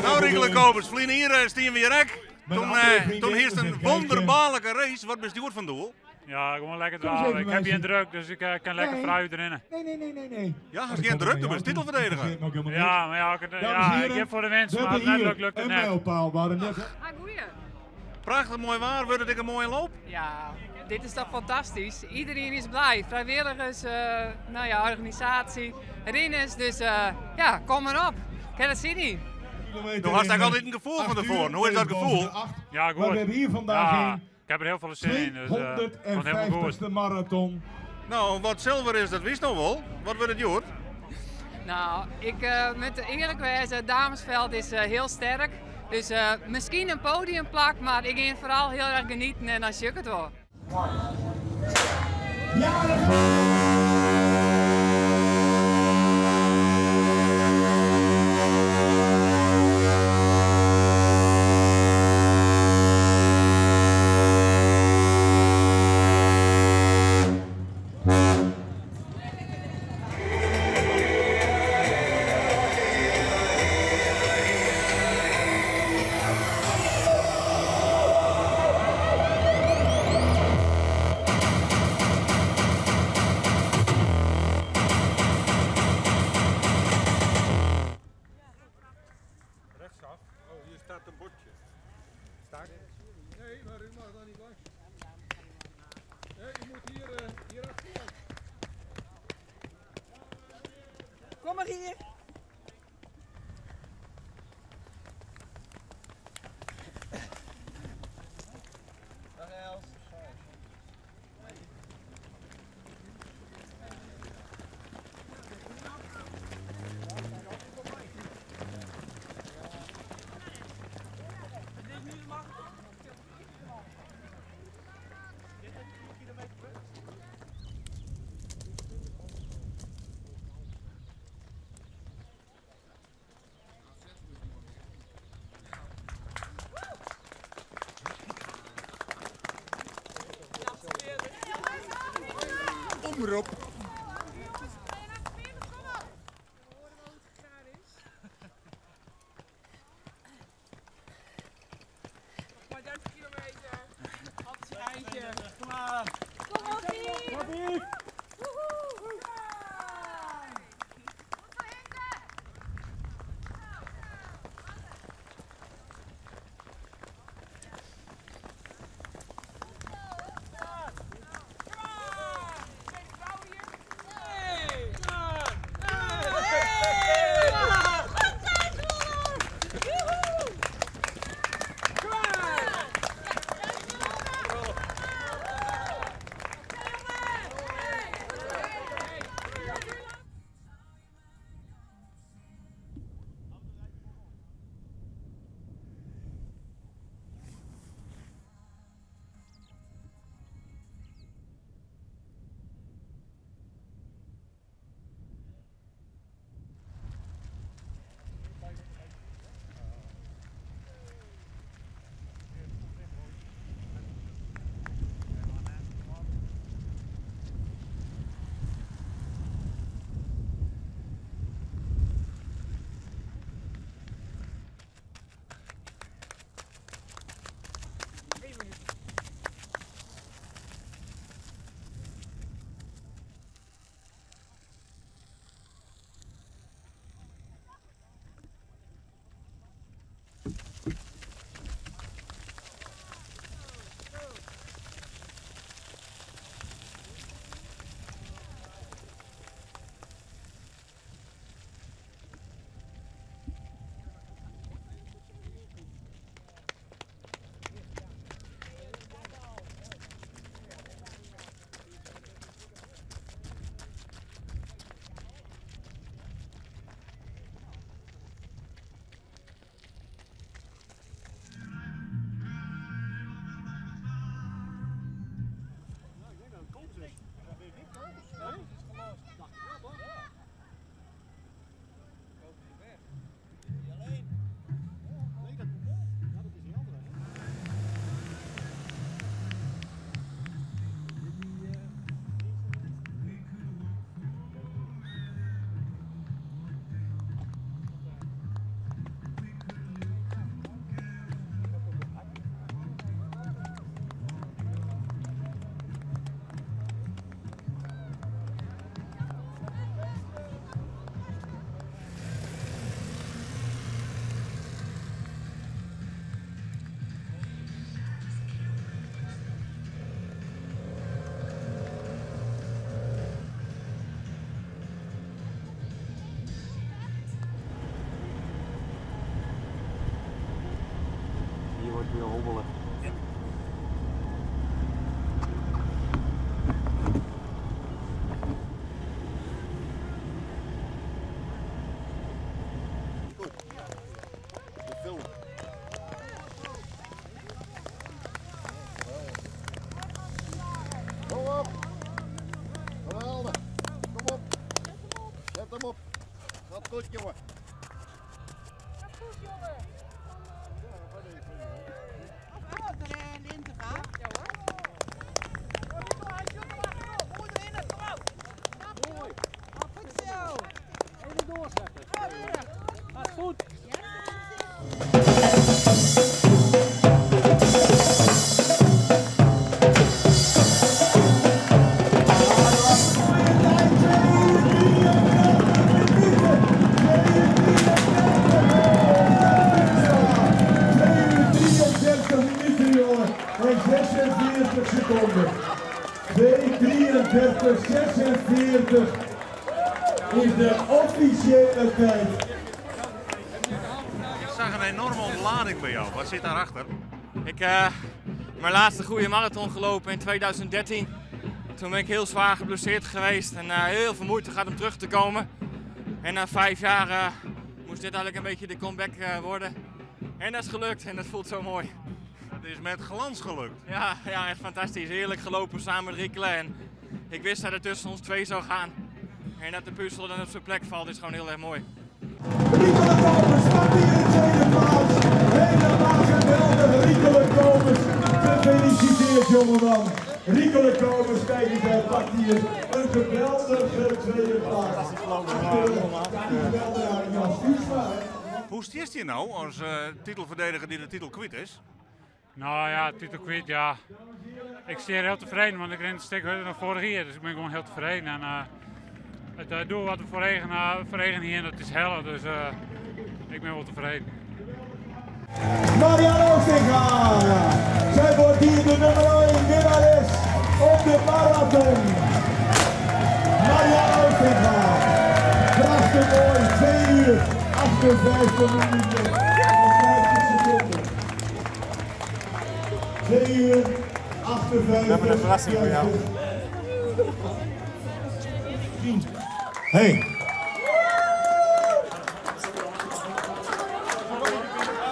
No Riekele Kobus, ferline jier stiene we hjir ek. Toen, toen hiest in wonderbaarlike race. Wat bist hjoed fan doel? Ja, gewoan lekker drave. Ik ha gjin druk, dus ik kin lekker frij útrinne. Ja, hast gjin druk, do bist titelferdediger. Ja, mar ja, ik, ja, ik gean foar de winst, mar as it net lukt, lukt it net. Ah, goeie. Prachtich moai waar, wurdt it ek in moaie loop? Ja, dit is toch fantastisch. Iedereen is blij. Vrijwilligers, nou ja, organisatie, rinners. Dus ja, kom maar op. Ik ha der sin yn. Do hast ek altyd in gefoel fan tefoaren. Hoe is dat gefoel? Ja, goed. Ja, ik ha der hiel folle sin yn, dus komt hielendal goed. No, wat silver is, dat witst no wol. Wat wurdt it hjoed? Nou, ik moat earlik wêze, it damesfjild is hiel sterk. Dus miskien in podiumplak, mar ik gean foaral hiel erch genieten en dan sjoch ik it wol. Rechtsaf. Oh, hier staat een bordje. Staat? Nee, maar u mag daar niet langs. Nee, u moet hier, hier achter. Kom maar hier. Dag Els. Omrop. Maar 30 kilometer. Altijd een eindje. Kom maar. Kom op, Piet! Woehoe! Hobbelen. De film. Kom op. Geweldig. Kom op. Zet hem op. Gaat goed, jongen. Gaat goed, jongen. Ja hoor. Mooi. Goed zo. Even doorzetten. Gaat goed. Minuten, jongen. En 46 seconden. 2:33, 46 is de officiële tijd. Ik zag een enorme ontlading bij jou. Wat zit daarachter? Ik heb mijn laatste goede marathon gelopen in 2013. Toen ben ik heel zwaar geblesseerd geweest en heel veel moeite gehad om terug te komen. En na 5 jaar moest dit eigenlijk een beetje de comeback worden. En dat is gelukt en dat voelt zo mooi. Het is met glans gelukt. Ja, ja, echt fantastisch. Heerlijk gelopen samen met Riekele. En ik wist dat het tussen ons twee zou gaan. En dat de puzzel dan op zijn plek valt is gewoon heel erg mooi. Riekele Komers staat hier in tweede plaats. Helemaal geweldig, Riekele Komers. Gefeliciteerd, jongeman. Riekele Komers, kijk eens, hij pakt hier een geweldige tweede plaats. Ja, die geweldige Jan Stuursma, hè. Hoe stiert je nou als titelverdediger die de titel kwijt is? Nou ja, titel kwijt, ja. Ik sta heel tevreden, want ik ren een stuk harder dan vorig jaar, dus ik ben gewoon heel tevreden. En het doel wat we voor eigen hier, dat is helle, dus ik ben wel tevreden. Marianne Oostinga, zij wordt hier de nummer 1 winnares op de marathon. Marianne Oostinga, prachtig mooi, 2 uur, 58 minuten en 50 seconden. 2 uur, 58. We hebben een verrassing voor jou. Hey.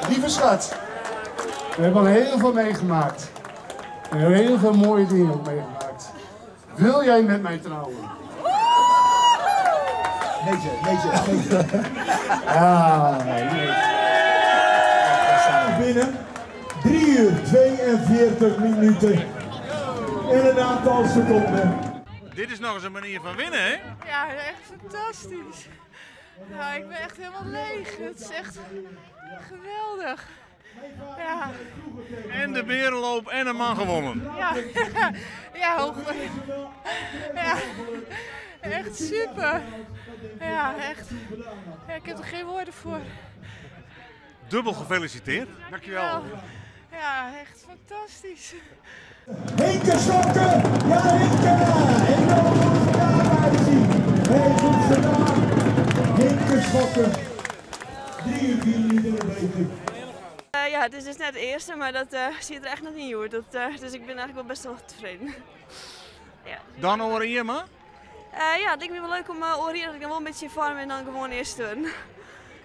Lieve schat, we hebben al heel veel meegemaakt. We hebben heel veel mooie dingen ook meegemaakt. Wil jij met mij trouwen? Netje, netje, netje. Ah, nee. Binnen 3 uur 42 minuten en een aantal seconden. Dit is nog eens een manier van winnen, hè? Ja, echt fantastisch. Ja, ik ben echt helemaal leeg. Het is echt geweldig. Ja. En de berenloop en een man gewonnen. Ja, ja, hoog. Ja, echt super. Ja, echt. Ja, ik heb er geen woorden voor. Dubbel gefeliciteerd. Dankjewel. Ja, echt fantastisch. Hinke Schokke! Ja, Hinke! Enorm goed gedaan, meisje. Heel goed gedaan. Hinke Schokke. 3 uur 4 minuten en een beetje. Ja, het is dus net de eerste, maar dat ziet er echt nog niet uit. Dus ik ben eigenlijk wel best wel tevreden. Ja. Dan horen je maar? Ja, het lijkt me wel leuk om oren dat ik dan wel een beetje in vorm en dan gewoon eerst te doen.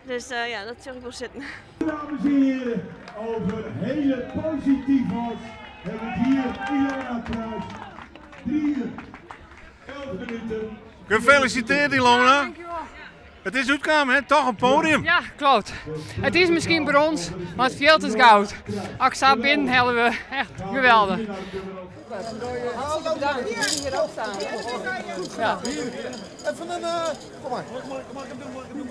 Dus ja, dat zag ik wel zitten. Dames en heren, over hele positieve odds hebben we hier Ilona Kruis. 3 uur, 11 minuten. Gefeliciteerd Ilona. Ja, dankjewel. Het is uitkomen, hè? Toch een podium. Ja, klopt. Het is misschien brons, maar het veld is goud. Als ik sta binnen, hebben we echt geweldig. Hartstikke bedankt. Hier ook staan. Ja. Even een... Kom maar. Mag ik hem doen? Mag ik hem doen?